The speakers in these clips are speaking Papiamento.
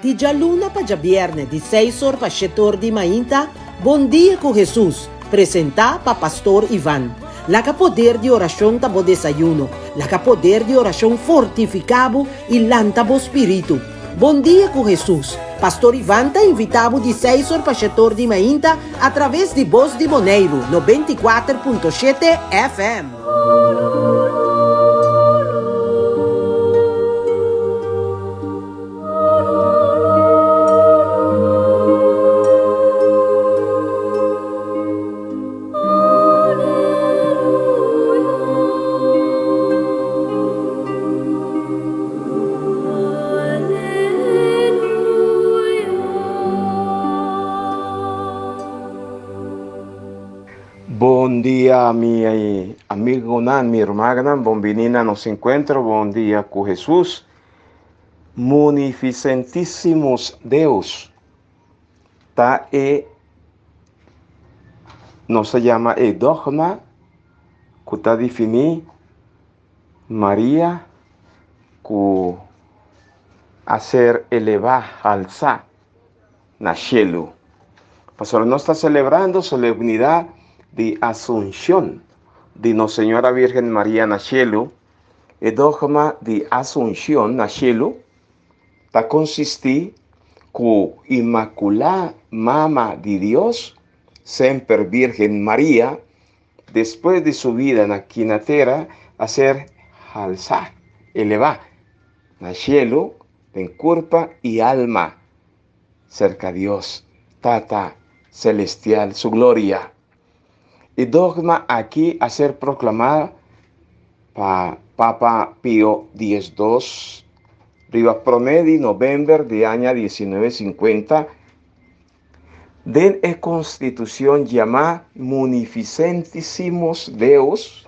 Di djaluna pa djabièrnè di seis or pa shete or di mainta, Bon Dia ku Hesus, presentá pa Pastor Ivan. Laga poder di orashon ta bo desayuno. Laga poder di orashon fortifiká bo i lanta bo spiritu. Bon Dia ku Hesus, Pastor Ivan ta invitá bo di seis or pa shete or di mainta atraves di Bos di Boneiru 94.7 FM. Bon dia mi amigonan, mi rumannan, bon bini na nos encuentro, bon dia cu Jesus. Munificentissimus Deus ta e nos ta yama e dogma ku ta definí Maria ku a ser elevá, halsá na shelu. Pasobra nos ta selebrando solemnidat di Asunshon di Nos Señora Virgen Maria na shelu. E dogma di Asunshon na shelu ta konsistí ku Inmakulá Mama di Dios, semper Bírgen Maria, despues di su bida na aki na tera a ser halsá, elevá, na shelu den kurpa i alma serka Dios, Tata Selestial, su gloria. E dogma aki a ser proklamá pa Papa Pio diesdos riba promé di novèmber di aña diesinove sinkuenta den e konstitushon yamá Munificentissimus Deus,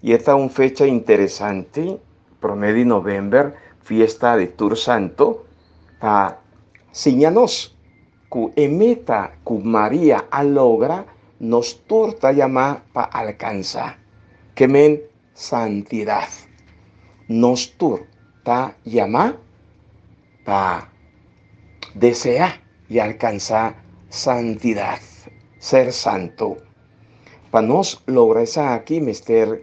i e ta un fecha interesante, promé di novèmber, fiesta di Tur Santo, pa siña nos Ku e meta ku Maria a logra, nos tur ta yamá pa alkansá, ke men santidat. Nos tur ta yamá pa deseá i alkansá santidat, ser santu. Pa nos logra esaki mester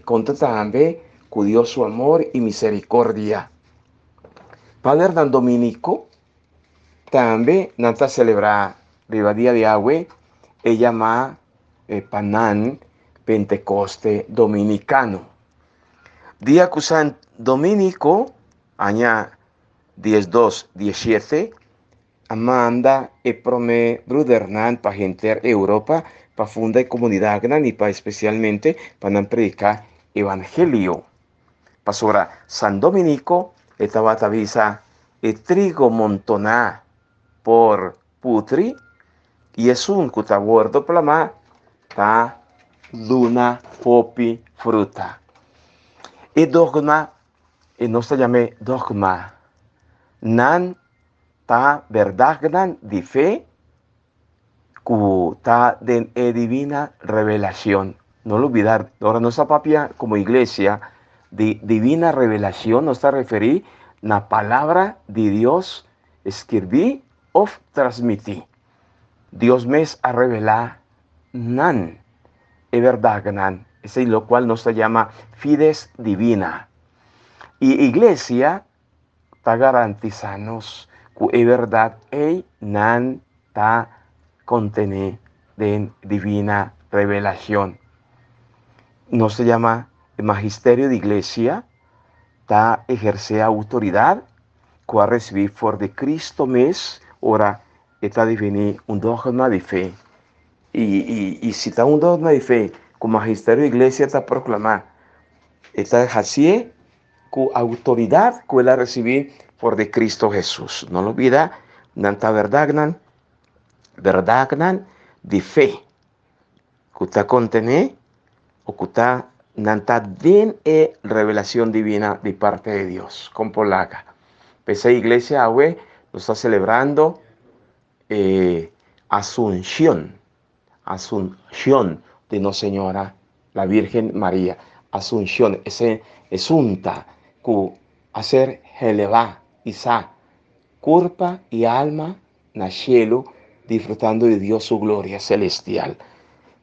konta tambe ku Dios su amor i miserikordia. Padernan Dominico tambe nan ta selebrá riba dia di awe e yamá pa nan Pentekoste Dominikano. Dia ku San Dominico, aña diesdos diesiete, a manda e promé brudernan pa henter Europa pa funda e komunidatnan i pa espesialmente pa nan prediká evangelio. Pasobra San Dominico e tabata bisa e trigo montoná por putri i esun ku ta wordo plamá ta duna hopi fruta. E dogma, e nos ta yam'é dogma, nan ta berdadnan di fe ku ta den e divina revelacion. No lubida, ora nos ta papia como iglesia di divina revelacion, nos ta referi na palabra di Dios skirbi of transmiti. Dios mes a revela nan e berdadnan, esei locual nos ta yama fides divina. Y iglesia ta garantisa nos ku e bèrdat ei nan ta kontené den divina revelashon. Nos ta yama e magisterio di iglesia ta ehersé outoridat ku a risibí for di Kristu mes ora e ta definí un dogma di fe. I si ta un dogma di fe ku magisterio di iglesia ta proklamá, e ta hasié Ku outoridat ku el a risibí for di Kristu Hesus. No lubida, nan ta berdadnan, berdadnan di fe ku ta kontené o ku ta nan ta den e revelashon divina di parti di Dios. Kon por laga? P'esei iglesia awe nos ta selebrando e Asunshon. Asunshon di Nos Señora la Virgen Maria. Asunshon, ese esunta ku a ser helevá, isá. Kurpa i alma na shelu disfrutando di Dios su gloria celestial.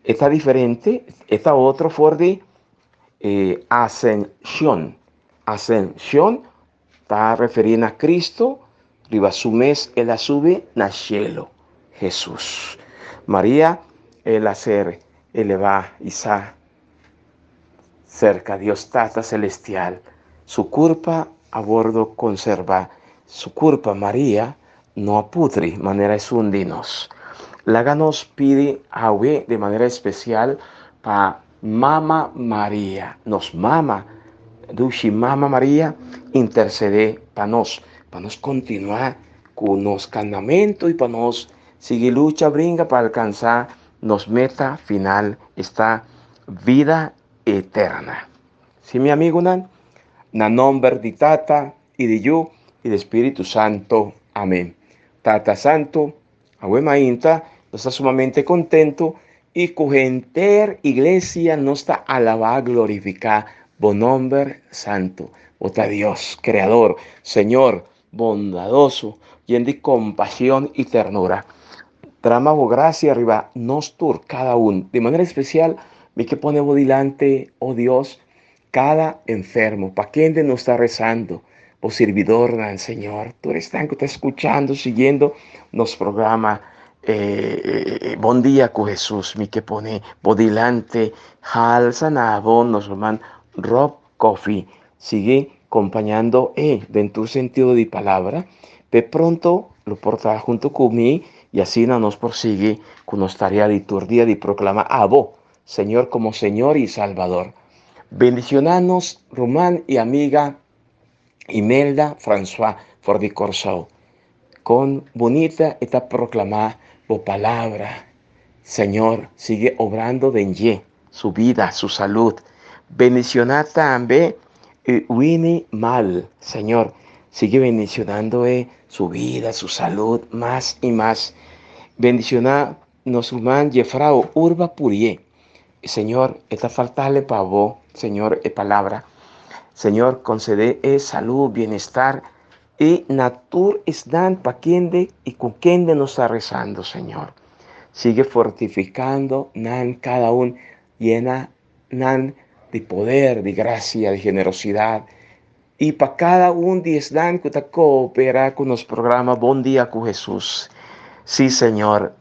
E ta diferente, e ta otro for di eh, ascension. Ascension ta referí na Cristo, riba su mes el a subi na shelu, Jesus. Maria el a ser elevá isá Cerca Dios Tata Celestial, su curpa a wordo conserva, su curpa, Maria, no a putri manera esun di nos. Laga nos pidi awe di manera especial pa Mama Maria, nos mama, dushi Mama Maria, intercede pa nos, pa nos continua cu nos canamento y pa nos sigui lucha bringa pa alcansa Nos meta final esta vida eterna. Si mi amigunan, na nomber di Tata y di Yu y di Spiritu Santo. Amen. Tata Santo, awe mainta nos ta sumamente contento y cu henter iglesia nos ta alaba glorifica bo nomber santo. Bo ta Dios, Creador, Señor, bondadoso, yen di compasión y ternura. Drama bo gracia riba nos tur, cada un. Di manera especial, mi ke pone bo dilante, oh Dios, cada enfermo, pa kende nos ta rezando, bo sirbidornan, Señor, tur esnan ku ta escuchando, siguiendo nos programa eh, Bon Dia ku Jesus, mi ke pone bo dilante, halsa na bo nos ruman Rob Coffee, sigui kompañando e den tur sentido di palabra, p'e pronto lo por ta hunto ku mi i asina nos por sigui ku nos tarea di tur dia di proklama abo, Señor, komo Señor i Salbador. Bendishoná nos ruman i amiga Imelda Francois for di Kòrsou. Kon bunita e ta proklamá bo palabra. Señor, sigui obrando den dje, su bida, su salud. Bendicioná tambe e Winnie Mal, Señor, sigui bendicionando e su bida, su salud, mas y mas. Bendicioná nos ruman Jefrao Urba Purié. Señor, e ta faltale pa bo, Señor, e palabra. Señor, concede e salud, bienestar I na tur esnan pa kende i ku kende nos ta rezando, Señor. Sigui fortifikando nan kada un, yena nan di poder, di grasia, di generosidat. I pa kada un di esnan ku ta koopera ku nos programa Bon Dia ku Hesus. Sí, Señor,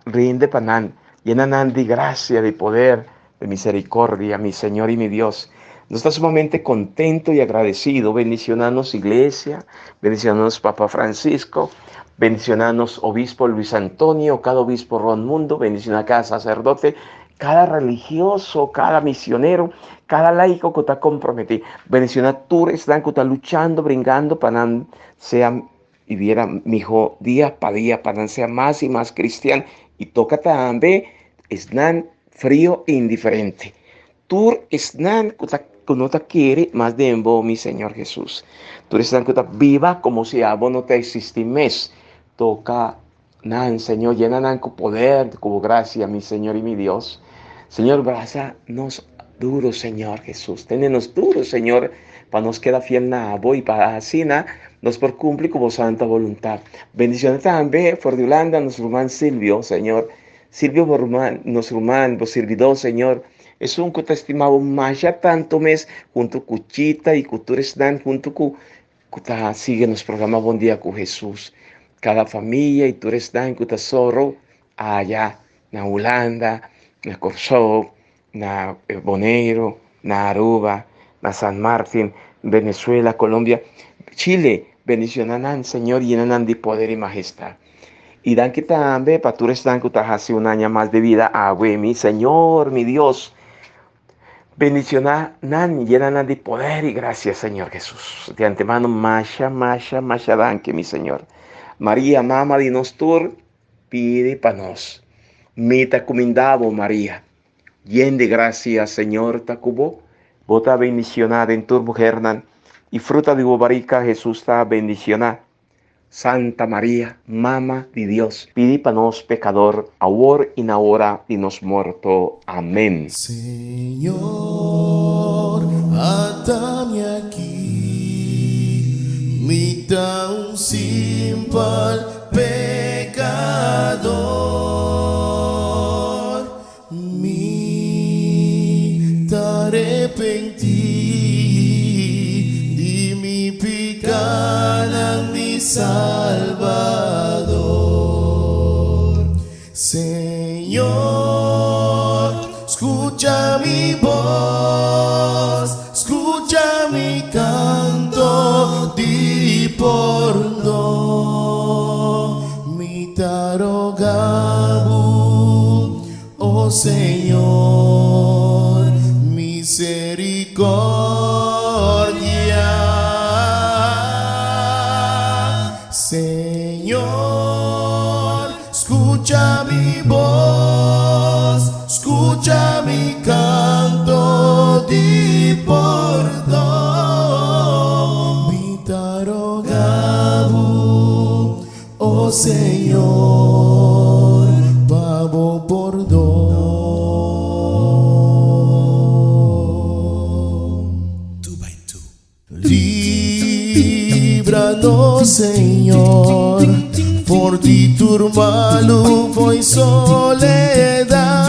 rinde pa nan, yena nan di grasia, di poder, di misericordia, mi Señor y mi Dios. Nos ta sumamente contento y agradecido. Bendiciona nos iglesia, bendiciona nos Papa Francisco, bendiciona nos obispo Luis Antonio, cada obispo rond mundo, bendiciona cada sacerdote, cada religioso, cada misionero, cada laico cu ta comprometi. Bendiciona tur esnan cu ta luchando, bringando pa nan sea y biera miho dia pa dia pa nan sea mas y mas cristian y toca tambe esnan frio e indiferente. Tur esnan cu ta cu no ta kere mas den bo, mi Señor Jesus. Tur esnan cu ta biba como si abo no ta existi mes. Toca nan, Señor, llena nan cu poder, cu bo gracia, mi Señor y mi Dios. Señor, brasa nos duro, Señor Jesús. Tene nos duro, Señor, pa nos keda fiel na abo y pa asina nos por cumpli cu bo santa voluntad. Bendiciona tambe for di Holanda nos ruman Silvio, Señor. Silvio bo ruman, nos ruman, bo sirbidor, Señor. Esun cu ta estima bo masha tanto mes, hunto cu Chita y cu tur esnan hunto cu Ku ta sigui nos programa Bon Dia ku Hesus. Kada famia i tur esnan ku ta soro aya na Hulanda, na Kòrsou, na Boneiru, na Aruba, na San Martin, Venezuela, Colombia, Chile, bendiciona nan Señor, yena nan di poder i mahestad. I danki tambe pa tur esnan ku ta hasi un aña mas di vida awe, mi Señor, mi Dios. Bendiciona nan, yena nan di poder y gracia, Señor Jesús. De antemano, masha, masha, masha danki, mi Señor. Maria, mama di nos tur, pidi pa nos. Mi ta cuminda bo, Maria. Yen di gracia, Señor ta cu bo. Bo ta bendiciona den tur muhernan, y fruta di bo barica, Jesús, ta bendiciona. Santa Maria, Mama di Dios, pidi pa nos pecador, awor y na ora di nos morto. Amen. Señor, ata mi aki, mi. ta un simpel pekador. Mi ta repentí di mi pikánan, mi Salbador. Señor, skucha mi bos, skucha mi kanto di pordon. Mi ta roga bo, o Señor, misericordia. Señor, skucha mi bos, skucha mi kanto di pordon. Mi ta roga bo, o Señor, pa bo pordon. Libra nos, Señor, for di tur malu fo'i soledad.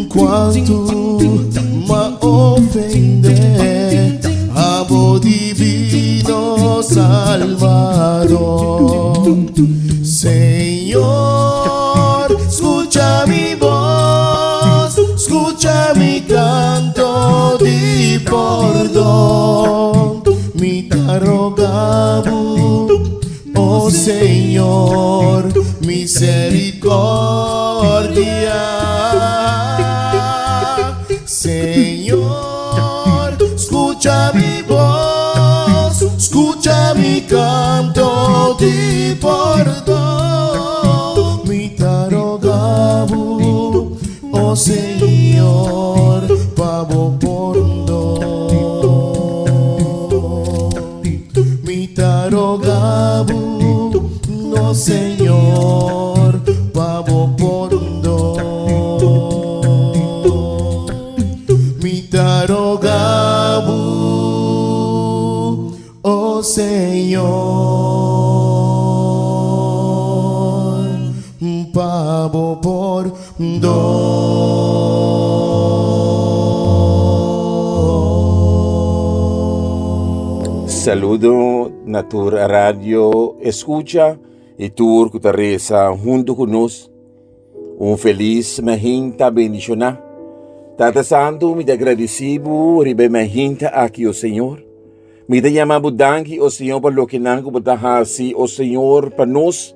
Cuantu m'a ofende abo divino Salvador. Señor, scucha mi voz, scucha mi canto di pordon. Mi ta roga bo, oh Señor, misericordia. Señor, scucha mi voz, scucha mi canto di pordon. Mi ta roga bo, oh Señor, pa bo pordon. Mi ta roga bo, oh Señor, pa bo pordon. Mi ta roga bo, oh Señor, pa bo pordon. Saludo na tur radio escucha y tur cu ta reza hunto cu nos. Un feliz mahinta bendiciona. Tata Santo, mi ta agradeci bo riba e mahinta aki, o Señor. Mi ta yama bo danki, o Señor, pa loke nan ku bo ta hasi, o Señor, pa nos.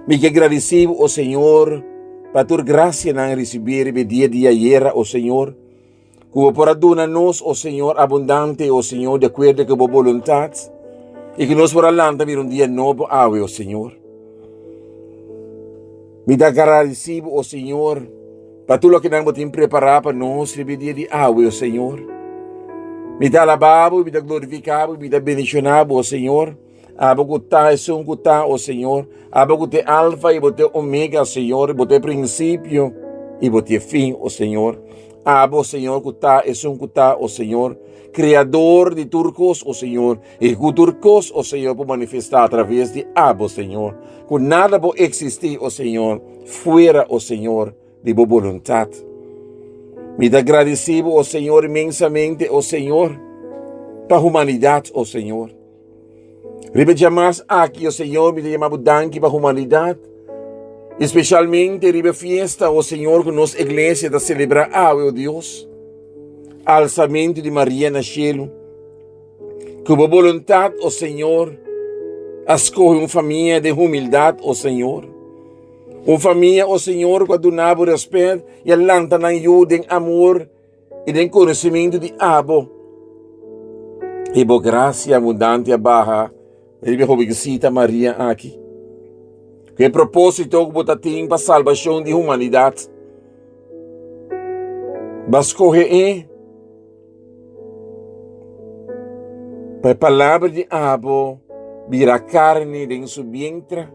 Mi ke agradeci bo, o Señor, pa tur gracianan ricibi riba e dia di ayera, o Señor. Ku bo por a duna nos, o Señor, abundante, o Señor, di akuerdo ku bo boluntat, i ku nos por a lanta mira un dia nobo awe, o Señor. Mi ta agradeci bo, o Señor, pa tur loke nan bo tin prepará pa nos riba e dia di awe, o Señor. Mi ta alabá bo, mi ta glorifiká bo, mi ta bendishoná bo, o Señor. Abo ku ta esun ku ta, o Señor. Abo ku ta e Alfa i bo ta e Omega, Señor. Bo ta e prinsipio i bo ta e fin, o Señor. Abo, Señor, ku ta esun ku ta, o Señor. Kreador di tur kos, o Señor. I ku tur kos, o Señor, por manifestá atraves di abo, Señor. Ku nada por eksistí, o Señor, fuera, o Señor, di bo boluntat. Mi ta gradisí bo, o Señor, inmensamente, o Señor, pa humanidat, o Señor. Riba djamas aki, o Señor, mi ta yama bo danki pa humanidat. Especialmente riba fiesta, o Señor, ku nos iglesia ta selebrá awe, o Dios. Alzamento di Maria na cielo. Ku bo boluntat, o Señor, a skohe un famia den humildat, o Señor. Un famia, o Señor, ku a duna bo rèspèt i a lanta nan yu den amor i den konosementu di abo. I bo grasia abundante a baha riba e hobencita Maria aki. Ku e propósito ku bo ta tin pa salbashon di humanidat. Bo a skohe e. Pa e palabra di abo bira karni den su vientre,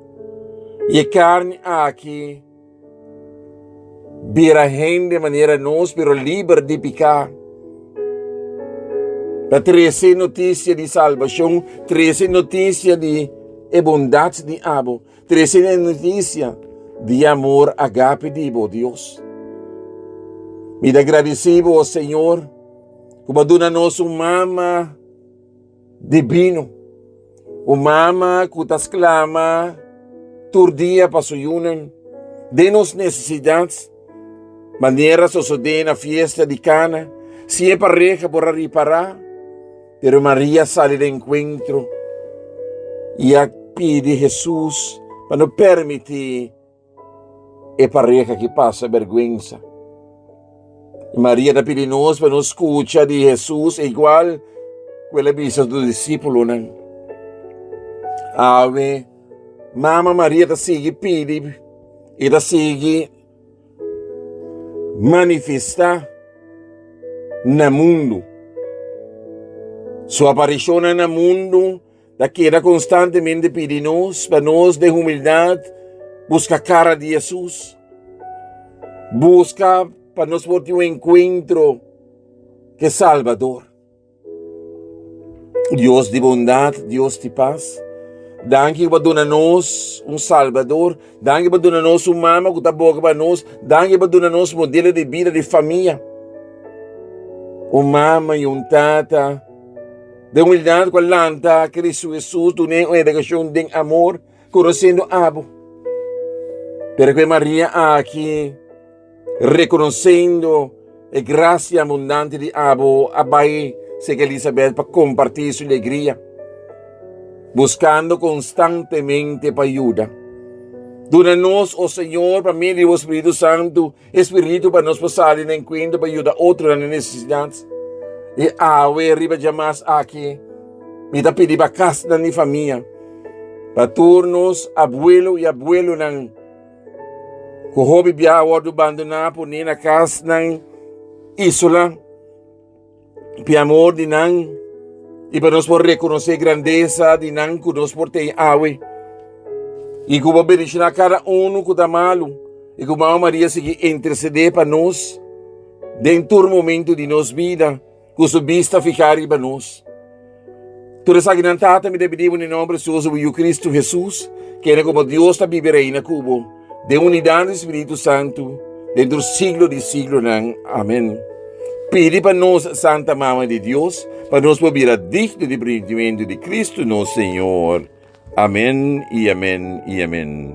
i e karni aki bira hende manera nos, pero liber di piká. Pa trese notisia di salbashon, trese notisia di e bondat di abo, trese notisia di amor agape di bo, Dios. Mi ta gradisí bo, Señor, ku bo a duna nos un mama dibino, un mama ku ta sklama tur dia pa su yunan den nos nesesidat, manera sosodé na fiesta di Kana, si e pareha por a ripará, pero Maria sali den enkuentro i a pidi Hesus pa no permití E pareha ki pasa bergwensa. I Maria ta pidi nos pa nos skucha di Hesus igual ku el a bisa su disípulonan. Awe, Mama Maria ta sigui pidi i ta sigui manifestá na mundu. Su aparishonnan na mundu Ta keda konstantemente pidi nos pa nos den humildat buska kara di Hesus. Buska pa nos por tin un enkuentro ke Salbador. Dios di bondat, Dios di pas. Danki ku bo a duna nos un Salbador. Danki pa duna nos un mama ku ta boga pa nos. Danki pa duna nos modelo di bida di famia. Un mama i un tata. Den humildad ku a lanta Cristo Jesus dun'é un edukashon den amor, konosiendo abo. Pero ku e Maria aki, rekonosiendo e grasia abundante di abo, a bai serka Elisabet pa kompartí su alegria, buskando konstantemente pa yuda. Duna nos, o Señor, pa medio di bo Spiritu Santu, E spiritu pa nos por sali na enkuentro pa yuda otronan den nesesidat. I awe riba djamas aki mi ta pidi pa kasnan di famia, pa tur nos abuelo i abuelonan ku hopi biaha a wòrdu bandoná pone na kasnan isolá. Pi amor di nan i pa nos por rekonosé grandesa di nan ku nos por ten awe. I ku bo bendishoná kada unu ku ta malu i ku Mama Maria sigui intersedé pa nos den tur momento di nos bida ku su bista fihá riba nos. Tur esakinan Tata mi ta pidi bo den nomber precioso bo Yu Cristo Jesus, kende komo Dios ta biba i reina ku bo den unidat di Spiritu Santu den tur siglo di siglonan. Amen. Pidi pa nos, Santa Mama di Dios, pa nos por bira digno di primitimentu di Cristo nos Señor. Amen i amen i amen.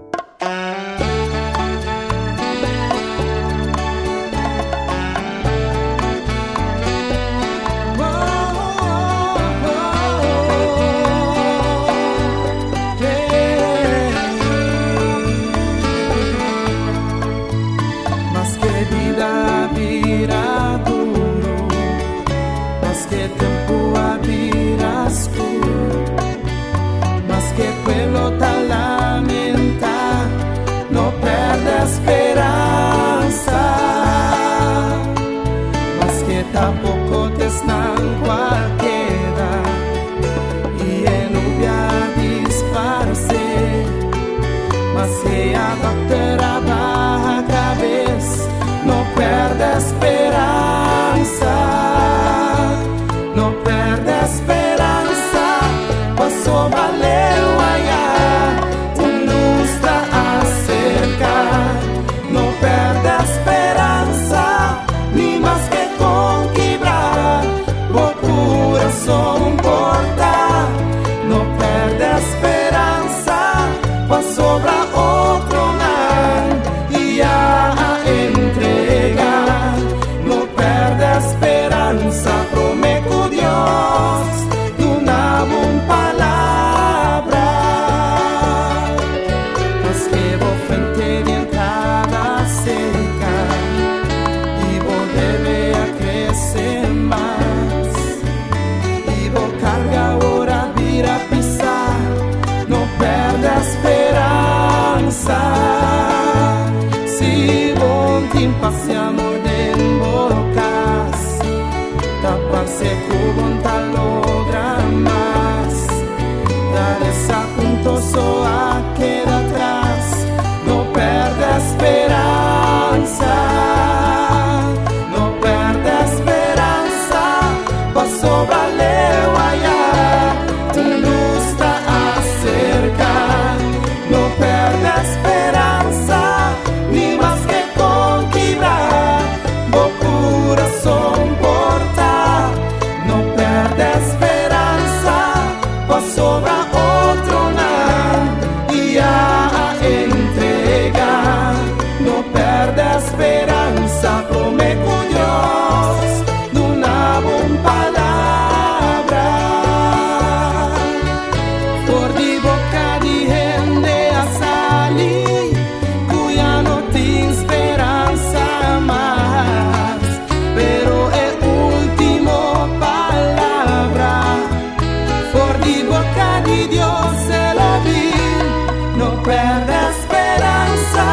No perde speranza, pasobra. Pasobra otronan ya a entregá. No pèrdè speransa, promé ku Dios duna bo un palabra. For di boka di hende a sali ku ya no tin speransa mas. Pero e último palabra for di boka di Dios el a bin. No pèrdè speransa,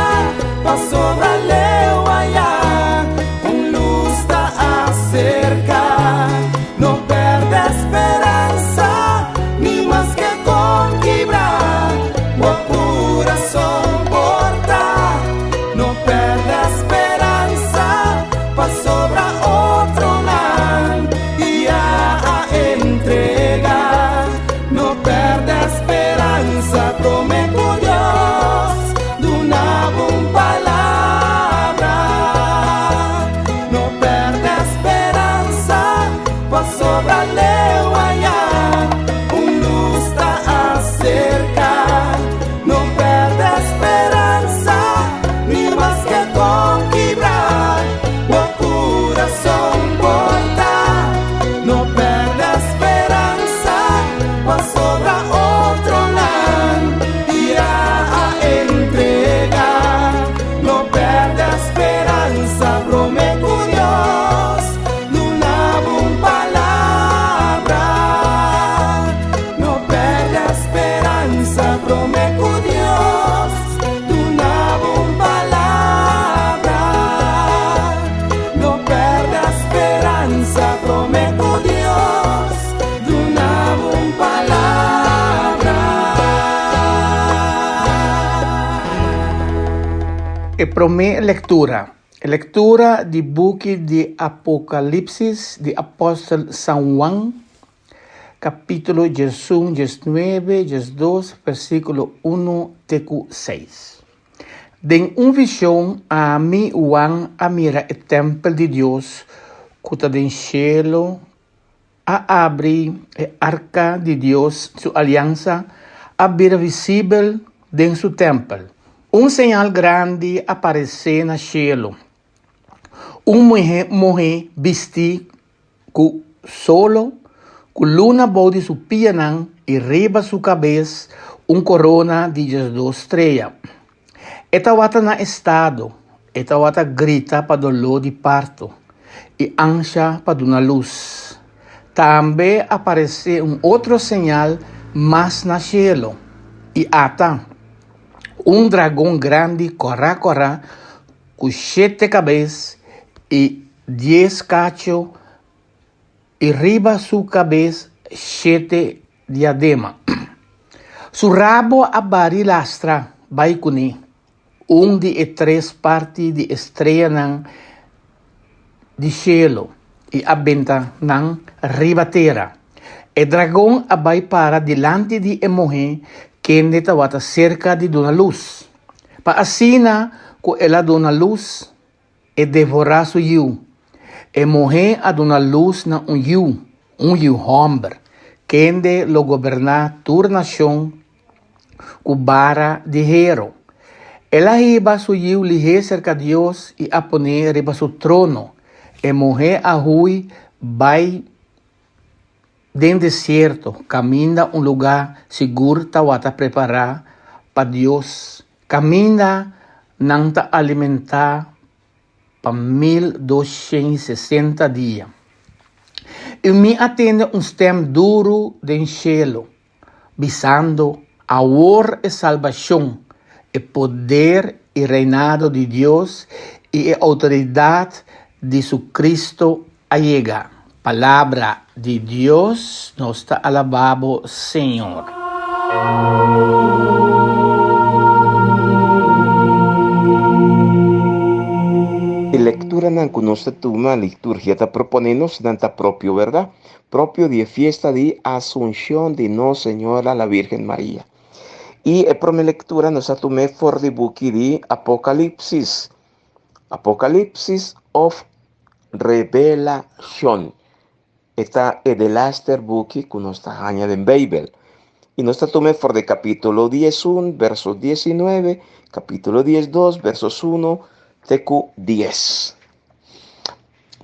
pasobra leu ayá un lus ta aserká. No pèrdè speransa, ni maske kon kibrá bo kurason por ta. No pèrdè speransa, pasobra otronan ya a entregá. No pèrdè speransa, promé ku Dios duna bo un palabra. No pèrdè speransa, pasobra leu ayá un lus ta aserká. No pèrdè speransa, ni maske kon kibrá bo kurason por ta. No pèrdè speransa, pasobra otronan ya a entregá. No pèrdè speransa, promé ku Dios duna bo un palabra. No pèrdè speransa, promé ku Dios duna bo un palabra. No pèrdè speransa, promé ku Dios duna bo un palabra. E promé lektura. E lektura di buki di Apokalipsis di apòstel San Juan, kapítulo 11, 19, 12, versíkulo 1 te ku 6. Den un vishon ami, Juan, a mira e tèmpel di Dios ku ta den shelu a abri, e arka di Dios su aliansa a bira visibel den su tèmpel. Un señal grandi a paresé na shelu, un muhé bistí ku solo, ku luna bou di su pianan i riba su kabes un korona di diesdos strea. E tawata na estado, e tawata grita pa doló di parto i ansha pa duna lus. Tambe a paresé un otro señal mas na shelu, i ata, un dragon grandi kòrá kòrá ku shete kabes i dies kacho i riba su kabes shete diadema. Su rabo a bari lastra bai kuné, un di e tres parti di e streanan di shelu, i a benta nan riba tera. E dragon a bai para dilanti di e muhé kende tabata serka di duna lus, pa asina ku el a duna lus, E devorá su yiu. E muhé a duna lus na un yiu, un yiu hòmber, kende lo goberná tur nashon ku bara di hero. El a hiba su yiu lihé serka Dios i a pon'é riba su trono. E muhé a hui bai den desierto, kaminda un lugá sigur tawata prepará pa Dios Kaminda nan ta alimentá pa 1260 dia. I mi a tende un stèm duru den shelu, bisando, Awor e salbashon, e poder i reinado di Dios i e outoridat di su Cristo a yega. Palabra di Dios, nos ta alabá bo, Señor. E lekturanan ku nos ta tuma liturgia ta proponé nos nan ta propio, bèrdat? Propio di e fiesta di Asunshon di Nos Señora la Virgen Maria. I e promé lektura nos a tum'é for di buki di Apokalipsis. Apokalipsis òf Revelashon. E ta e delaster buki ku nos ta haña den Beibel. I nos ta tuma for di kapítulo 11, verso 19, kapítulo 12, versos 1 te ku 10.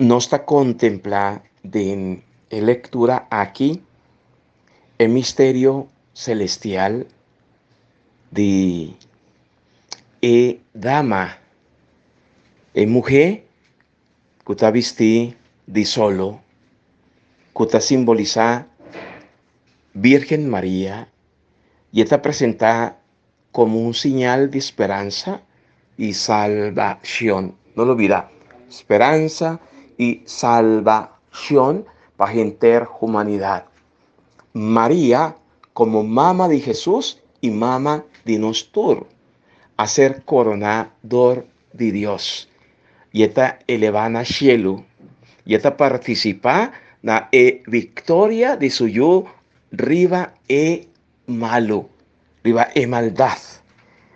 Nos ta kontemplá den e lektura aki e misterio selestial di e dama, e muhé ku ta bistí di solo, ku ta simbolisá Bírgen Maria i e ta presentá komo un siñal di speransa i salbashon. No lubidá, speransa i salbashon pa henter humanidat. Maria komo mama di Hesus i mama di nos tur, a ser koroná dor di Dios i e ta elevá na shelu i e ta partisipá na e viktoria di su Yu riba e malu, riba e maldat.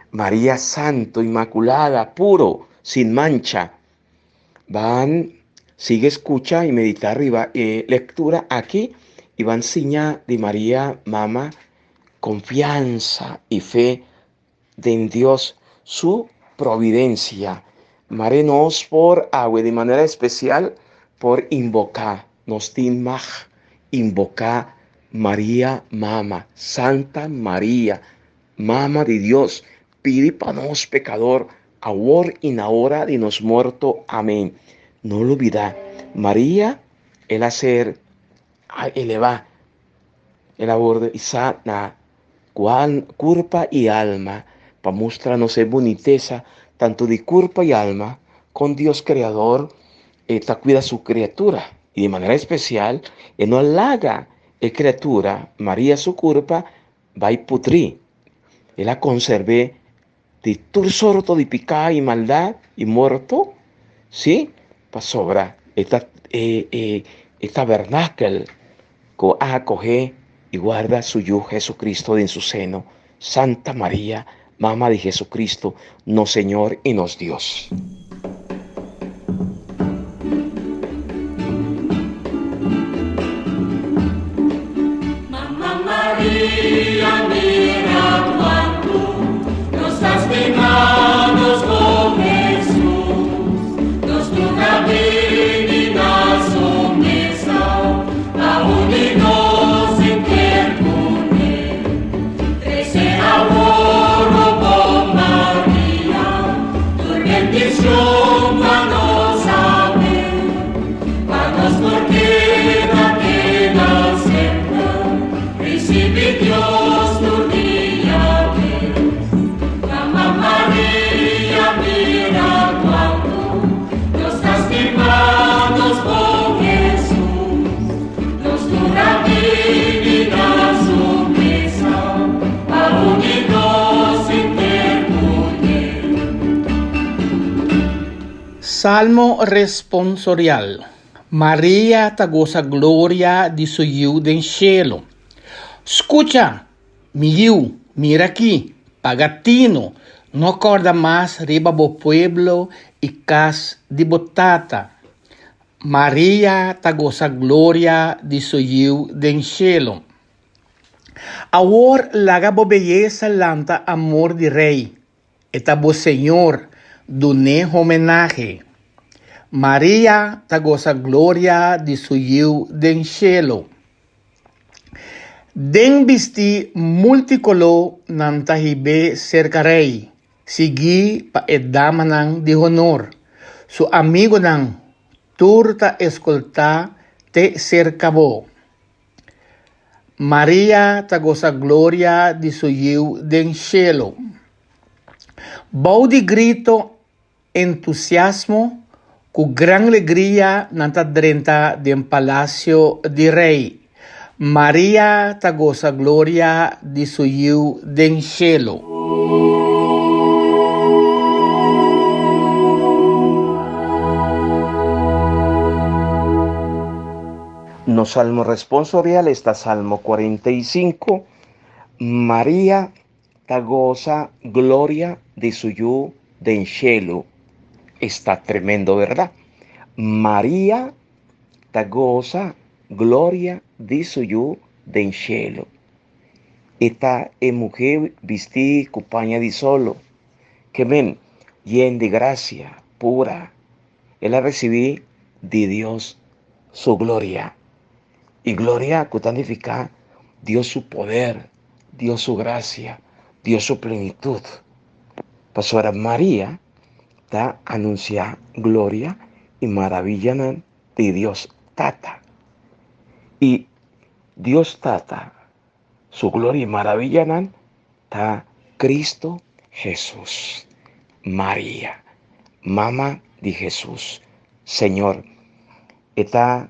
Maria Santo, Inmakulada, puro, sin mancha. Ban sigui skucha i meditá riba e lektura aki i ban siña di Maria Mama konfiansa i fe den Dios su providencia. Mare nos por awe di manera especial por invoca, nos tin mag invoca Maria Mama, Santa Maria, Mama di Dios, pidi pa nos pecador, awor y na ora di nos morto. Amen. No lubida, Maria, el a ser eleva, el a worde isa na Kurpa i alma, pa mustra nos e bunitesa tantu di kurpa i alma, kon Dios Kreador e ta kuida su kriatura, i di manera espesial e no laga e kriatura, Maria su kurpa, bai putrí. El a konserb'é di tur sorto di piká i maldat i morto, sí, pasobra e ta e e e tabernakel ku a akohé i warda su Yu Jesucristo den su seno. Santa Maria, Mama di Jesucristo, nos Señor i nos Dios. Mama Maria mira cuanto nos ta stima nos con Jesus, nos tur ta bini na su mesa pa uni nos henter cune. Trece awor, o bon Maria, tur bendicion pa nos awe. Pa nos por keda keda semper ricibi Dios tur dia bes. Mama Maria mira cuanto nos ta stima nos bon Jesus. Nos tur a bini na su mesa pa uni nos henter cune. Salmo responsorial. Maria ta gosa gloria di su Yiu den shelu. Scucha, mi yiu, mira aki, paga tino, no corda mas riba bo pueblo i cas di bo tata. Maria ta gosa gloria di su Yiu den shelu. Awor laga bo beyesa lanta amor di Rey. E ta bo Señor, dun'é homenahe. Maria ta gosa gloria di su Yiu den shelu. Den bistí multikoló nan ta hib'é serka rei, siguí pa e damanan di honor. Su amigunan tur ta eskoltá te serka bo. Maria ta gosa gloria di su Yiu den shelu. Bou di grito entusiasmo, ku gran legria nan ta drenta den palasio di rei. Maria ta gosa gloria di su Yiu den shelu. Nos salmo responsorial esta Salmo 45. Maria ta goza gloria di su yu den shelu. Esta tremendo, verdad? Maria ta goza gloria di su yu den shelu. E ta e muhé bistí ku paña di solo, ke men yen di grasia pura. El a risibí di Dios su gloria. I gloria ku ta nifiká Dios su poder, Dios su grasia, Dios su plenitut. Pasobra Maria ta anunsiá gloria i maravillanan di Dios Tata. I Dios Tata su gloria i maravillanan ta Cristo Hesus. Maria, mama di Hesus, Señor, e ta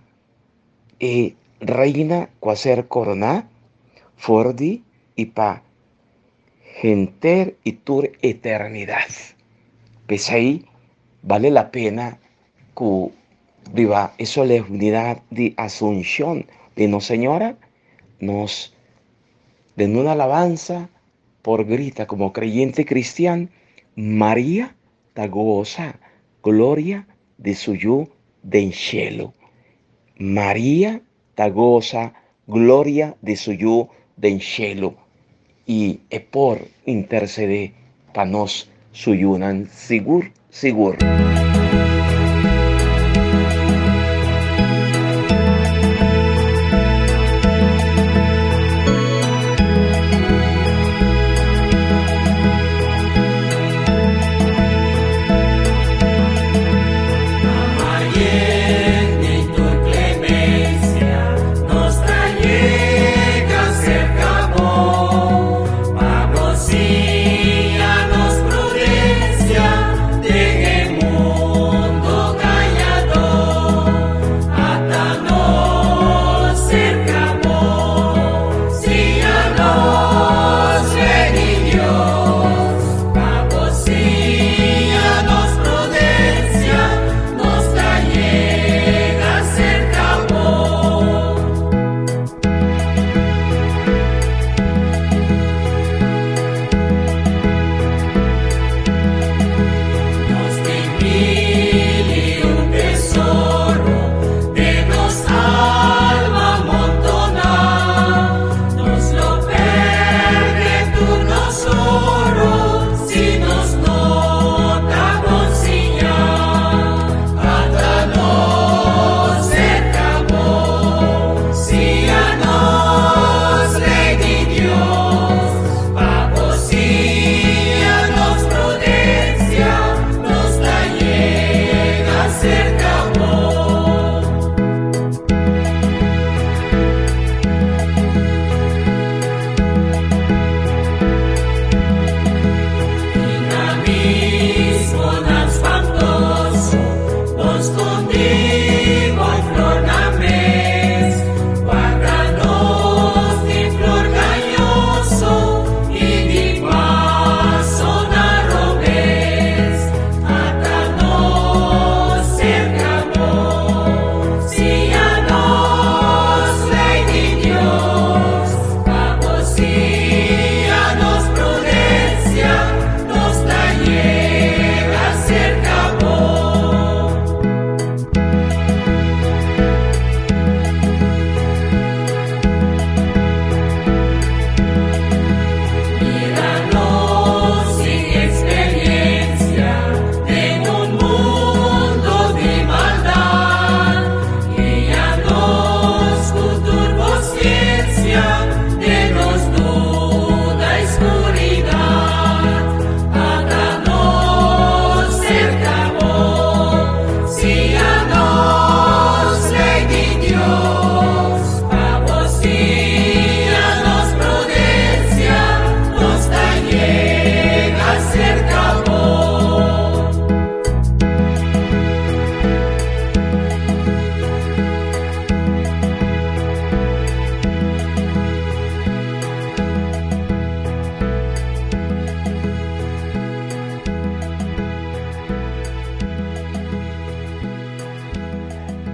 e reina ku a ser koroná for di i pa henter i tur eternidat. P'esei bale la pena ku riba e solemnidat di Asunshon di Nos Señora nos den un alabansa por grita komo kreyente kristian, Maria ta gosa gloria di su Yu den shelu. Maria ta gosa gloria di su Yu den shelu i e por intersedé pa nos su yunan sigur sigur.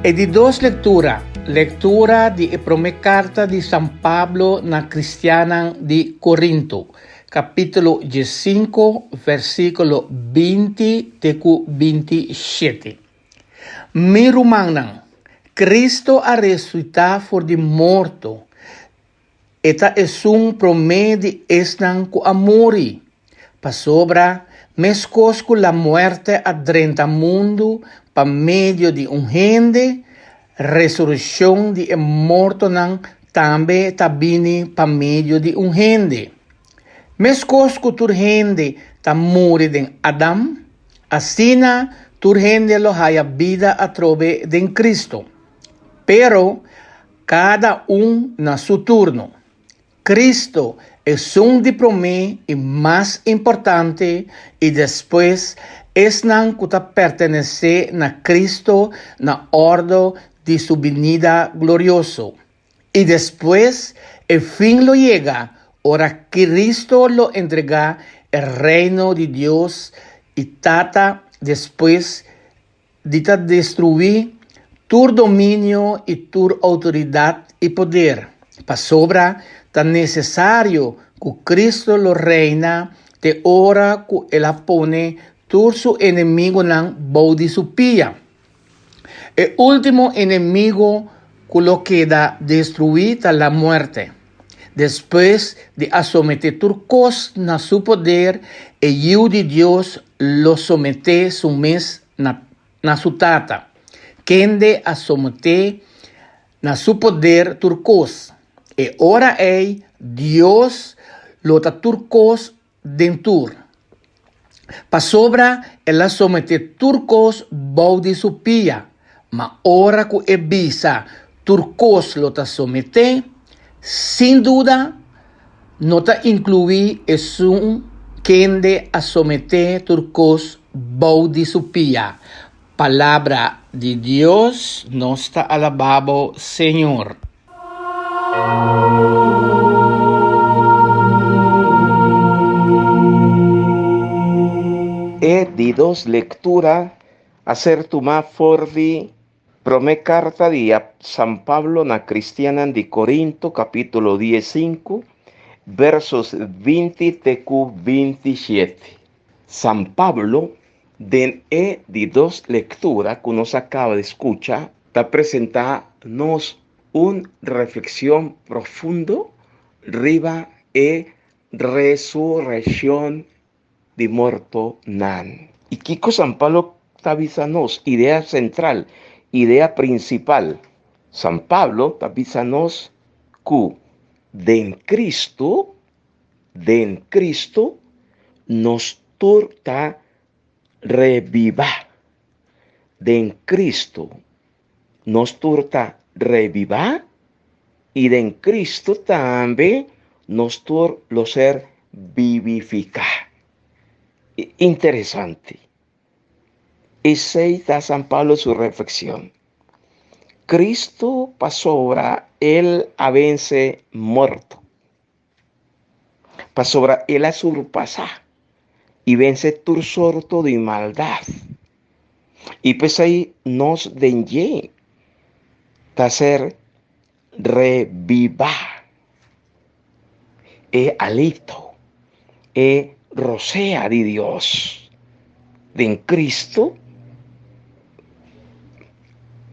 E di dos lektura, lektura di e promé karta di San Pablo na kristiannan di Korinto, kapítulo diesinku, versíkulo 20 te ku 27. Mi rumannan, Kristo a resuitá for di morto. E ta esun promé di esnan ku a muri, pasobra meskos ku lamuerte a drenta mundu pa medio di un hende, resurekshon di e mortonan tambe ta bini pa medio di un hende. Meskos ku tur hende ta muri den Adam, asina tur hende lo haya bida atrobe den Kristu. Pero kada un na su turno. Kristu esun di promé i mas importante i despues esnan ku ta pertenesé na Kristu na òrdu di su binida glorioso. I despues e fin lo yega ora Cristo lo entregá e Reino di Dios i Tata despues di ta destruí tur dominio i tur outoridat i poder, pasobra ta nesesario ku Cristo lo reina te ora ku el a pone tur su enemigunan bou di su pia. E último enemigo ku lo keda destruí ta la muerte. Despues di a someté tur kos na su poder, e Yiu di Dios lo someté su mes na na su Tata, kende a someté na su poder tur kos. E ora ei Dios lo ta tur kos den tur. Pasobra el a someté tur kos bou di su pia, ma ora ku e bisa tur kos lo ta someté, sin duda no ta inkluí esun kende a someté tur kos bou di su pia. Palabra di Dios, nos ta alabá bo, Señor. E di dos lektura a ser tumá for di Promé Karta di San Pablo na Kristiannan di Korinto, kapítulo diesinku, versos 20 te ku 27. San Pablo, den e di dos lektura ku nos a kaba di skucha, ta presentá nos un reflexion profundo riba e resurreccion di mortonan. I kiko San Pablo ta bisa nos? Idea central, idea principal. San Pablo ta bisa nos ku den Cristo, den Cristo nos tur ta rebibá. Den Cristo Nos tur ta rebibá i den Cristo tambe nos tur lo ser vivificá. Interesante. Esei ta San Pablo su reflexion. Cristo pasobra el a vence morto. Pasobra el a surpasá i vense tur sorto di maldat. I p'esei nos den dje ta ser rebibá. E alito, e rosea di Dios den Cristo,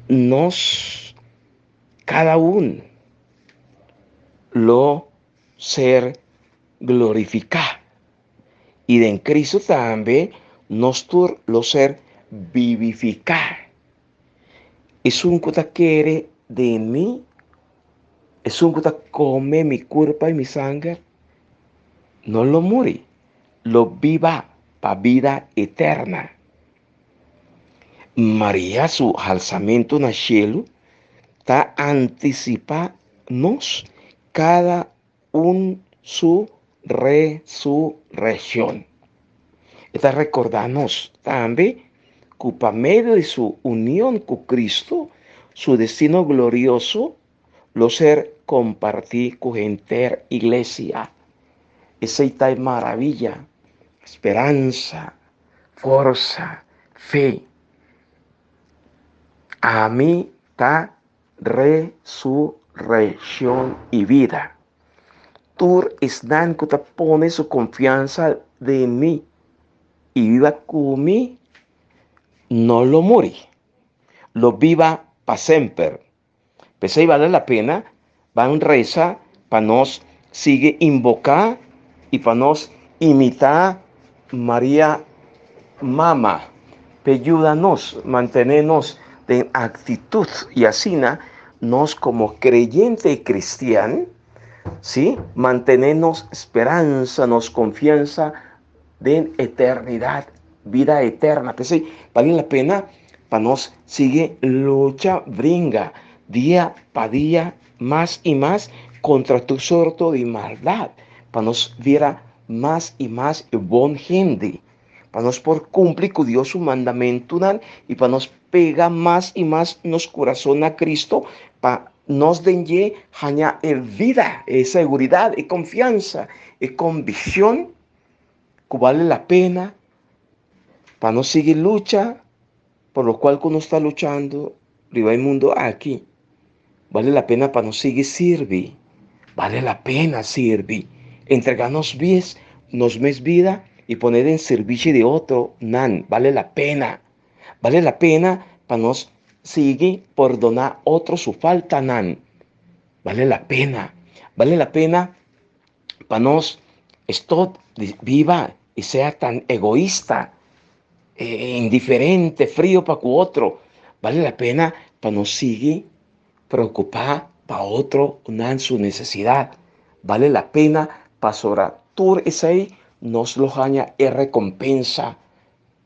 nos kada un lo ser glorificá. I den Cristo tambe nos tur lo ser vivificá. Esun cu ta kere den mi, esun cu ta come mi curpa i mi sanger, no lo muri, lo biba pa bida eterna. Maria su halsamentu na shelu ta antisipá nos kada un su resureccion. E ta rekordá nos tambe ku pa medio di su union ku Kristu, su destino glorioso lo ser kompartí ku henter iglesia. Esei ta e maravilla, speransa, forsa, fe. Ami ta resureccion i bida. Tur esnan ku ta pone su konfiansa den mi i biba ku mi no lo muri, lo biba pa semper. P'esei bale la pena ban resa. pa nos sigui invoká i pa nos imitá Maria Mama, p'e yuda nos mantené nos den aktitut i asina nos komo kreyente i kristian, sí, mantené nos speransa, nos konfiansa den eternidat, bida eterna. P'esei bale la pena pa nos sigui lucha, bringa dia pa dia mas i mas kontra tur sorto di maldat, pa nos bira mas i mas bon hende, pa nos por kumpli ku Dios su mandamentunan i pa nos pega mas i mas nos kurason na Kristo, pa nos den dje haña e vida, e seguridat, e konfiansa, e konvikshon ku bale la pena pa nos sigui lucha por lokual ku nos ta luchando riba e mundu aki. Bale la pena pa nos sigui sirbi. Bale la pena sirbi. Entrega nos bies, nos mes bida i pone den sirbishi di otronan. Bale la pena. Bale la pena pa nos sigui pordoná otro su faltanan. Bale la pena. Bale la pena pa nos stop di biba i sea tan egoista, indiferente, frio pa ku otro. Bale la pena pa nos sigui preokupá pa otronan su nesesidat. Bale la pena pasobra tur esei nos lo haña e rekompensa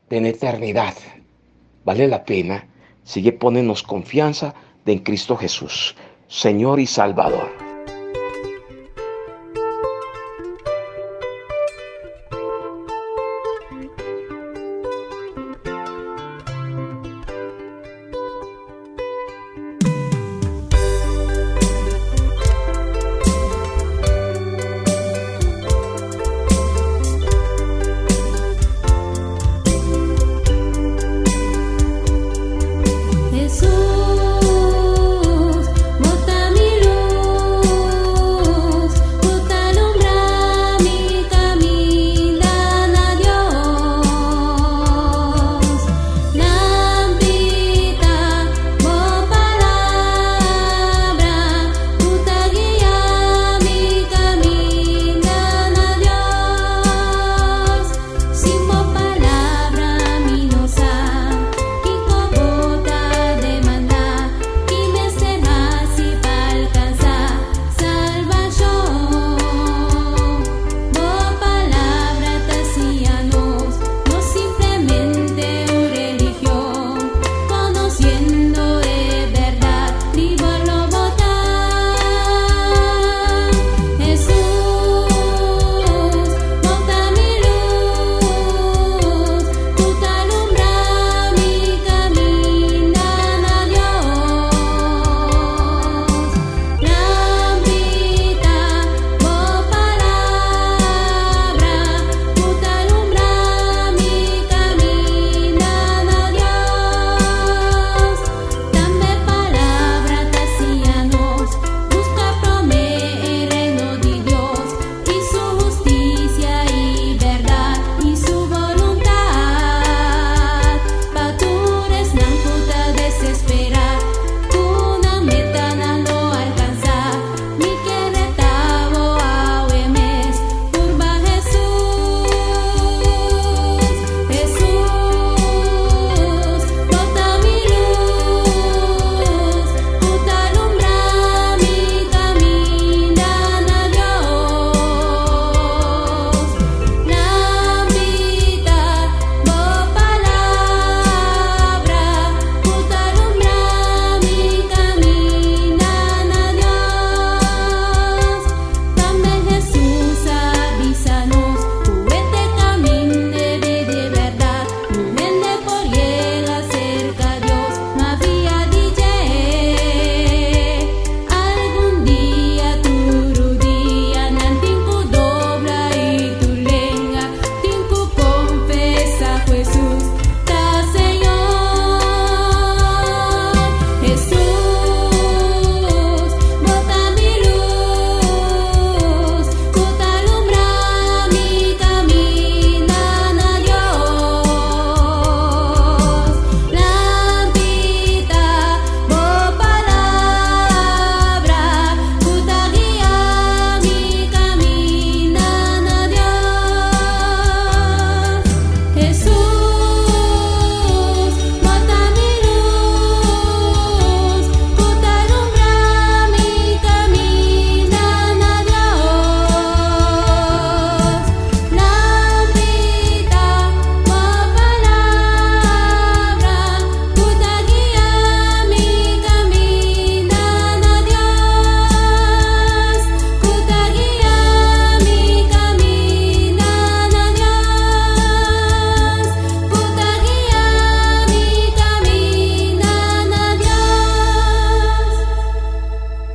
den eternidat. Bale la pena sigui pone nos konfiansa den Kristu Hesus, Señor i Salbador. Hesus, bo ta mi lus.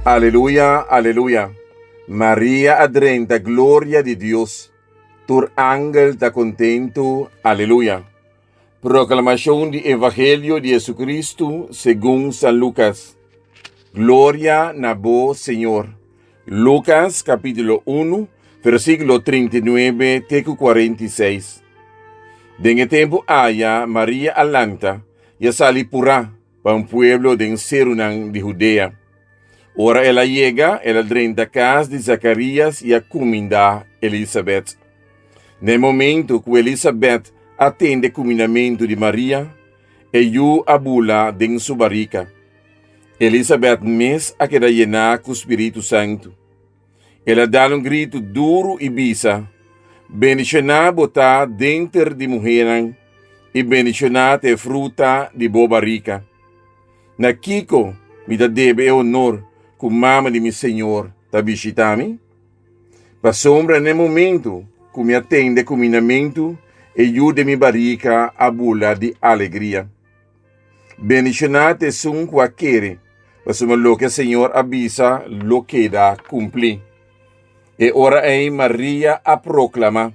Aleluya, aleluya. Maria a drenta gloria di Dios. Tur angel ta kontentu. Aleluya. Proklamashon di Evangelio di Jesucristo segun San Lukas. Gloria na bo, Señor. Lukas kapítulo 1, versíkulo 39 te ku 46. Den e tempu aya Maria a lanta i a sali purá pa un pueblo den serunan di Hudea. Ora el a yega, el a drenta kas di Zakarías i a kumindá Elisabet. Na e momentu ku Elisabet a tende kumindamentu di Maria, e yu a bula den su barika. Elisabet mes a keda yená ku spiritu santu. El a dal un gritu duru i bisa, Bendishoná bo ta denter di muhénan, i bendishoná ta e fruta di bo barika. Na kiko mi ta debe e honor ku mama di mi Señor ta bishitá mi? Pasobra na e momentu ku mi a tende kumindamentu, e yu den mi barika a bula di alegria. Bendishoná ta esun ku a kere, pasobra loke Señor a bisa lo keda kumplí. E ora ei Maria a proklamá,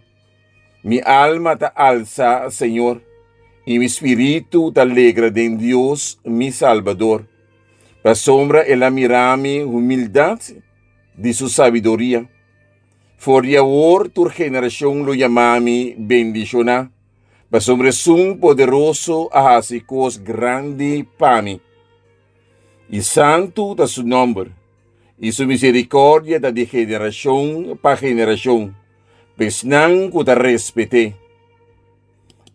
Mi alma ta alsa Señor, i mi spiritu ta legra den Dios mi Salbador, pasobra el a mira mi humildat di su sabiduria. For di awor tur generashon lo yama mi bendishoná. Pasobra Esun Poderoso a hasi kos grandi pa mi, i santu ta su nòmber, i su miserikòrdia ta di generashon pa generashon pa esnan ku ta respet'é.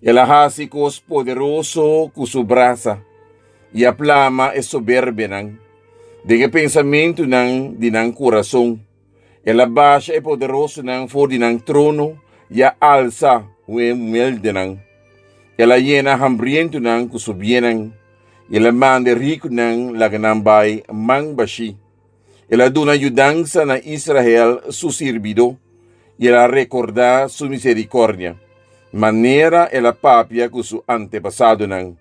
El a hasi kos poderoso ku su brasa i a plama e soberbenan den e pensamentunan di nan kurason. El a basha e poderosonan for di nan trono i a alsa e humildenan. El a yena hambrientonan ku su biennan, i el a manda e rikunan laga nan bai man bashí. El a duna yudansa na Israel su sirbidó, i el a rekordá su miserikòrdia, manera el a papia ku su antepasadonan,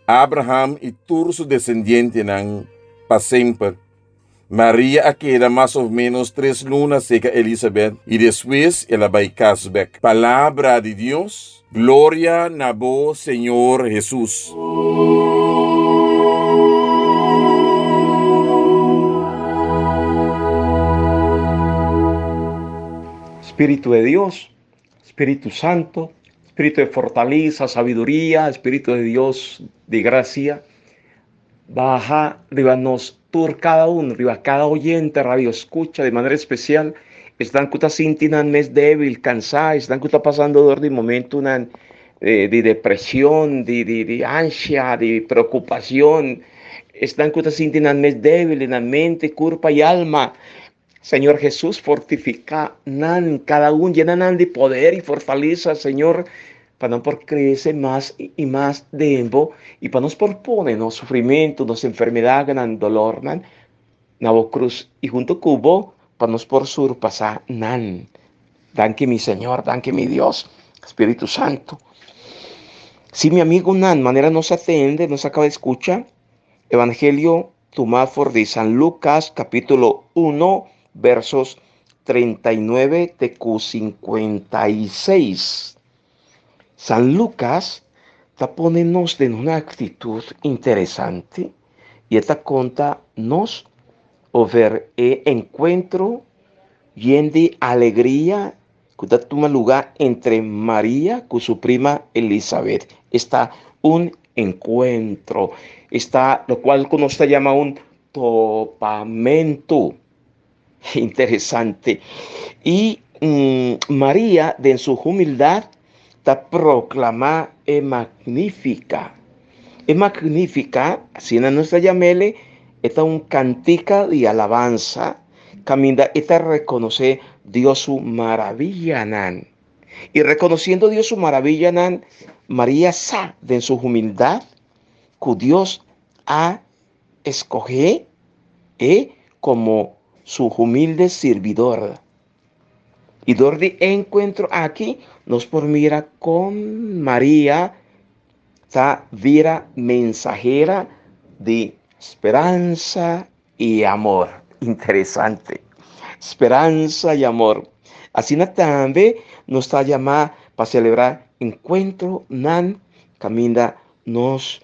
Abraham i tur su desendientenan, pa semper. Maria a keda mas of ménos tres luna serka Elisabet i despues el a bai kas bèk. Palabra di Dios. Gloria na bo, Señor Hesus. Spiritu de Dios, Spiritu Santo, Spiritu de fortaleza, sabiduría, Spiritu de Dios di gracia, baha riba nos tur cada un, riba cada oyente radio escucha de manera especial, esnan cu ta sinti nan mes débil, cansá, esnan cu ta pasando dor di momentonan di depresion, di di di ansia, di preocupacion, esnan cu ta sinti nan mes débil den nan mente, curpa y alma. Señor Jesús, fortifica nan, cada un, llena nan di poder y fortaleza, Señor, pa nan por crece mas y mas den bo y pa nos por pone nos sufrimento, nos enfermedadnan, dolornan na bo cruz y hunto cu bo pa nos por surpasa nan. Danki mi Señor, danki mi Dios, Spiritu Santo. Si mi amigonan, manera nos a tende, nos acaba di scucha, Evangelio Tumá for di San Lucas capítulo 1 versos 39 te cu 56. San Lucas ta pone nos den una actitud interesante y e ta conta nos over e encuentro yen di alegria cu ta tuma luga entre Maria cu su prima Elisabet. Esta un encuentro, esta locual cu nos ta yama un topamento. Interesante. Y Maria den su humildad ta proclama e Magnifica. E Magnifica, asina nos ta yam'ele, e ta un cantica di alabansa Caminda e ta reconoce Dios su maravillanan. Y reconociendo Dios su maravillanan, Maria sa den su humildad cu Dios a escoge e como su humilde sirbidor. Y dor di e encuentro aki nos por mira con Maria ta bira mensahera di speransa y amor. Interesante. Speransa i amor. Asina tambe nos ta yamá pa selebrá enkuentronan kaminda nos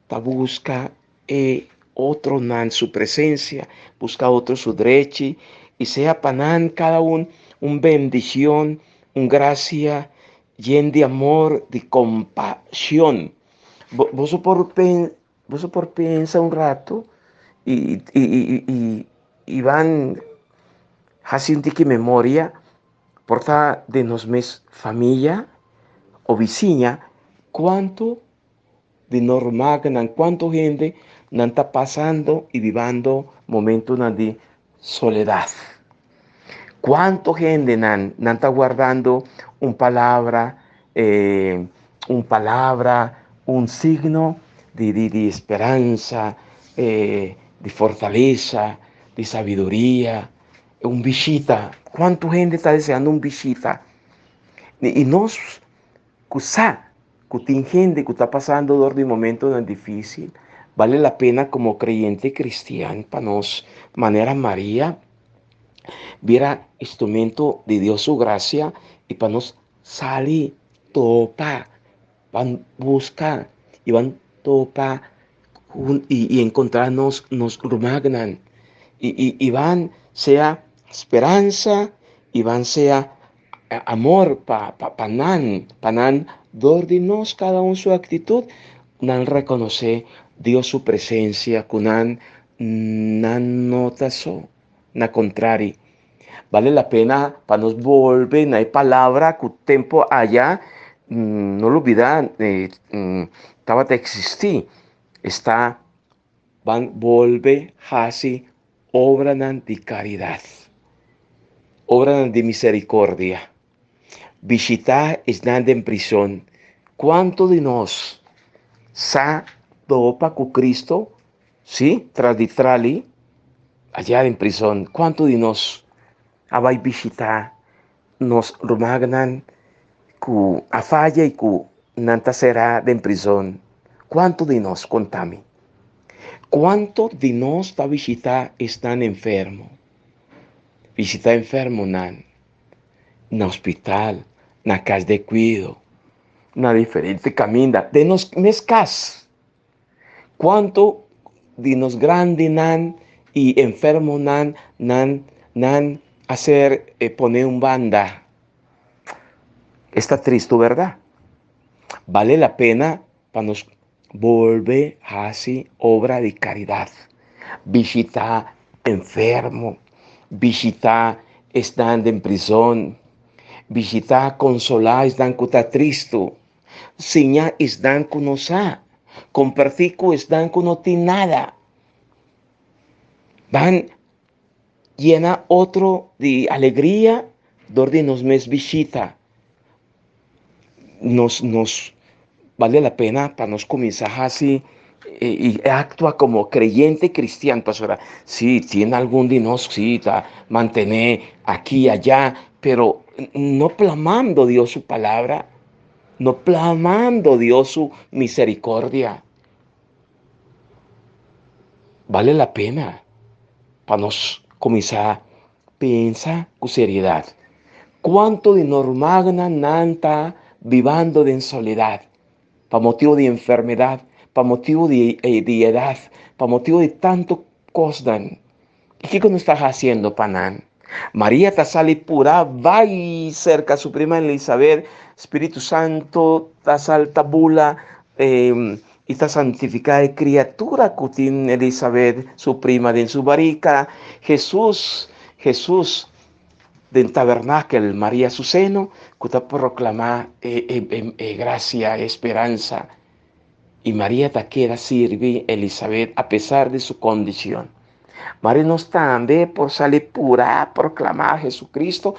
ta buska e otronan su presensia, buska otro su drechi i sea pa nan kada un un bendishon, un grasia yen di amor, di kompashon. Boso por boso por pensa un rato i i i i i ban hasi un tiki memoria por ta den nos mes famia o bisiña kuantu di normal nan kuantu hende nan ta pasando i bibando momentonan di soledat. Kuantu hende nan nan ta guardando un palabra, eh, un palabra, un signo di, di, di speransa, eh, di fortalesa, di sabiduria, un bishita. Kuantu hende ta deseando un bishita? I nos ku sa ku tin hende ku ta pasando dor di momentonan difísil, bale la pena komo kreyente kristian pa nos, manera Maria, bira instrumento di Dios su grasia i pa nos sali topa, ban buska i ban topa i enkontrá nos nos rumannan i i i ban sea speransa i ban sea amor pa pa pa nan, pa nan dor di nos kada un su aktitut nan rekonosé Dios su presensia ku nan nan no ta so, na kontrari bale la pena pa nos bolbe na e palabra ku tempu aya no lubida tabata eksistí, esta ban bolbe hasi obranan di karidat, obranan di miserikordia, bishitá esnan den prison. Kuantu di nos sa topa ku Kristu, sí, tras di trali, ayá den prison? Kuantu di nos a bai bishitá nos rumannan ku a faya i ku nan ta será den prison? Kuantu di nos? Konta mi. Kuantu di nos ta bishitá esnan enfermo? Bishitá enfermonan na hospital, na kas de kuido, na diferente kaminda, den nos mes kas. Kuantu di nos grandinan i enfermonan nan nan a ser pone un banda? Esta tristu, bèrdat? Bale la pena pa nos bolbe hasi obra di karidat, bishitá enfermo, bishitá esnan den prizon, bishitá, konsolá esnan ku ta tristu, siña esnan ku no sa, kompartí ku esnan ku no tin nada. Ban yena otro di alegria dor di nos mes bishita. Nos nos bale la pena pa nos kuminsá hasi i aktua komo kreyente kristian pasobra si tin algun di nos si ta mantené aki ayá pero no plamando Dios su palabra, no plamando Dios su misericordia. Bale la pena pa nos kuminsá pensa ku seriedat. Kuantu di nos rumannan nan ta bibando den soledat pa motibu di enfermedat, pa motibu di di edat, pa motibu di tantu kosnan? I kiko nos ta hasiendo pa nan? Maria ta sali purá bai serka su prima Elisabet, Spiritu Santu ta salta bula i ta santifiká e kriatura ku tin Elisabet, su prima, den su barika. Hesus, Hesus den tabernakel, Maria su seno, ku ta proklamá e grasia, e speransa. I Maria ta keda sirbi Elisabet apesar di su kondishon. Mari nos tambe por sali purá proklamá Jesucristo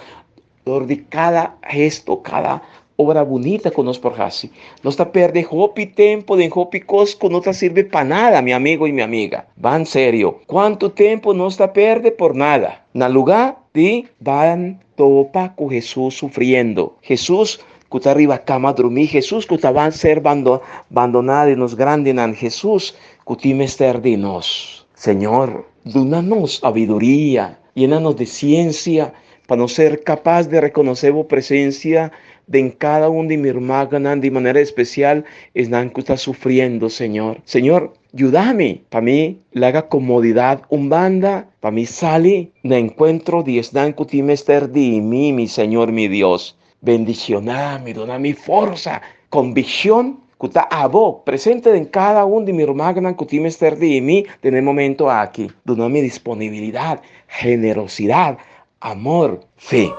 dor di kada gesto, kada obra bunita ku nos por hasi. Nos ta perde hopi tempu den hopi kos ku no ta sirbi pa nada, mi amigo i mi amiga. Ban serio, kuantu tempu nos ta perde por nada? Na lugá di ban topa ku Hesus sufriendo. Hesus ku ta riba kama drumí, Hesus ku ta ban ser bandoná di nos grandinan, Hesus ku tin mester di nos. Señor. Duna nos sabiduria, yena nos di siensia, pa nos ser kapas di rekonosé bo presensia den kada un di mi rumannan, di manera espesial esnan ku ta sufriendo, Señor. Señor, yuda mi pa mi laga komodidat un banda, pa mi sali na enkuentro di esnan ku tin mester di mi, mi Señor, mi Dios. Bendishoná mi, duna mi forsa, konvikshon ku ta abo presente den kada un di mi rumannan ku tin mester di mi den e momento aki. Duna mi disponibilidat, generosidat, amor, fe.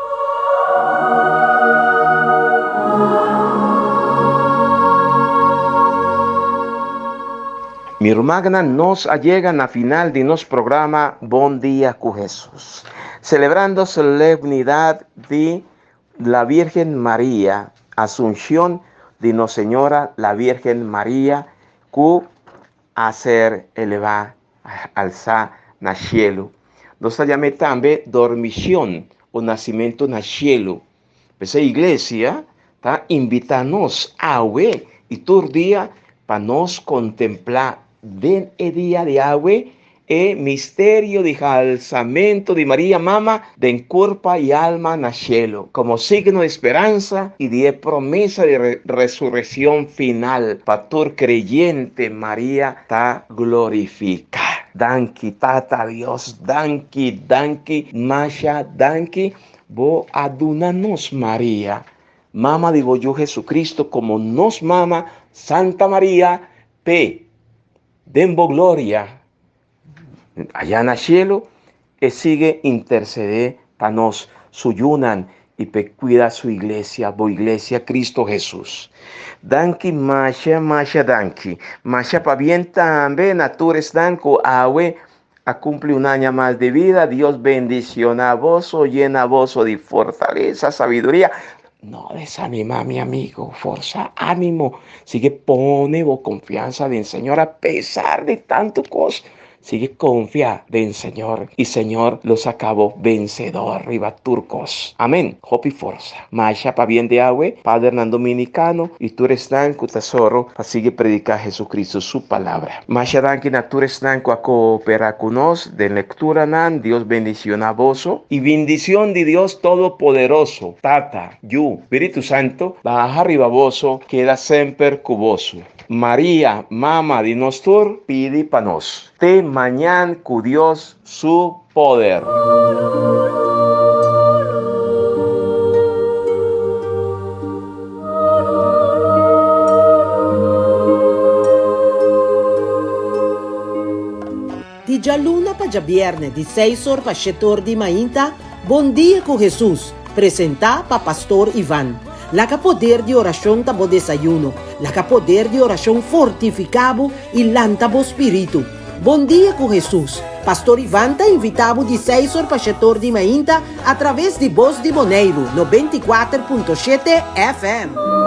Mi rumannan, nos a yega na final di nos programa Bon Dia ku Hesus, selebrando solemnidat di La Virgen Maria, Asunción di Nos Señora la Virgen Maria ku a ser elevá, alsá na shelu. Nos ta yam'é tambe Dormishon o Nasimentu na Shelu. P'esei Iglesia ta invitá nos awe i tur dia pa nos kontemplá den e dia di awe e misterio di halsamentu di Maria Mama den kurpa i alma na shelu, komo signo di speransa i di e promesa di resurekshon final pa tur kreyente Maria ta glorifiká. Danki Tata Dios, danki, danki, masha danki bo a duna nos Maria, Mama di bo Yu Jesucristo komo nos Mama Santa Maria p'e Den bo gloria, allá na cielo, e sigue intercede pa nos, su yunan, y p'e cuida su iglesia, bo iglesia, Cristo Jesus. Danki masha, masha danki. Masha pabien tambe na tur esnan cu awe a cumpli un aña mas di vida. Dios bendiciona boso, yena boso di fortaleza, sabiduria. No desanima, mi amigo, forza, ánimo. Sigue pone bo confianza den Señor a pesar di tanto cos. Sigue confia den Señor y Señor lo saca bo vencedor riba tur cos. Amen. Hopi forza. Masha pabien di awe, padernan dominicano y tur esnan cu ta soro pa sigui predica Jesucristo su palabra. Masha danki na tur esnan cu a coopera cu nos den lecturanan. Dios bendiciona boso. Y bendicion di Dios Todopoderoso, Tata, Yu, Spiritu Santo, baha riba boso, keda semper cu boso. Maria, Mama di nos tur, pidi pa nos. Te mañan cu Dios su poder. Di djaluna pa djabièrnè di seis or pa shete or di mainta, Bon Dia ku Hesus, presentá pa Pastor Ivan. Laga poder di orashon ta bo desayuno. Laga poder di orashon fortifiká bo i lanta bo spiritu. Bon Dia ku Hesus, Pastor Ivan ta invitá bo di seis or pa shete or di mainta atraves di Bos di Boneiru, 94.7 FM.